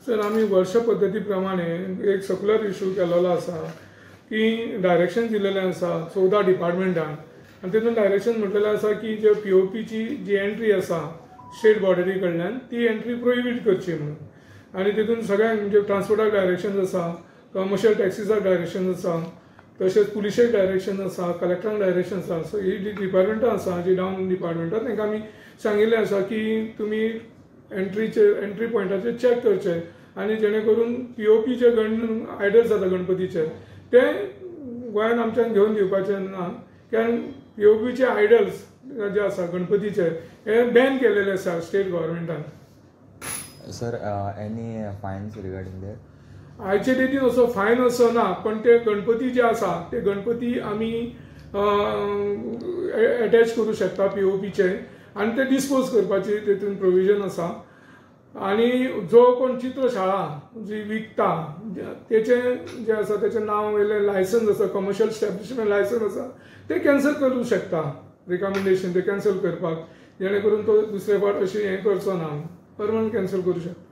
Sir, आमी वर्ष पद्दती प्रमाणे एक सर्कुलर इशू केलेलो आसा की डायरेक्शन दिलेलें आसा 14 डिपार्टमेंटांक आनी तितून डायरेक्शन म्हटलेलें आसा की जे पीओपीची जी एंट्री आसा स्टेट बॉर्डरी कडल्यान ती एंट्री प्रोहिबीट करची म्हणून. आनी तितून सगळ्यांक म्हणजे ट्रान्सपोर्टाक डायरेक्शन आसा, कमर्शियल टॅक्सीसाक डायरेक्शन आसा, तशेंच पुलिशेक डायरेक्शन आसा, कलेक्टरांक डायरेक्शन आसा. सो ही जी डिपार्टमेंटां आसा, जी डावन डिपार्टमेंटां, तांकां आमी सांगिल्लें आसा की तुमी एंट्री पॉयंटाचेर चॅक करचे आनी जेणे करून पीओपीचे गण आयडल्स जाता गणपतीचे ते गोंयान आमच्यान घेवन दिवपाचे ना, कारण पीओपीचे आयडल्स जे आसा गणपतीचे हे बॅन केलेले आसा state गव्हर्मेंटान. Sir, any fines regarding that? आयचे डेटीन असो फायन असो ना, पण ते गणपती जे आसा ते गणपती आमी एटॅच करूं शकता पीओपीचे आनी ते डिस्पोज करपाची तेतून प्रोविजन आसा. आनी जो कोण चित्रशाळा जी विकता तेचें जें आसा तेचें नांव वयलें लायसन्स आसा, कमर्शियल स्टॅब्लिशमेंट लायसन्स आसा, तें कॅन्सल करूं शकता, रिकमेंडेशन तें कॅन्सल करपाक, जेणे करून तो दुसरे फावट अशें हें करचो ना, परमनंट कॅन्सल करूं शकता.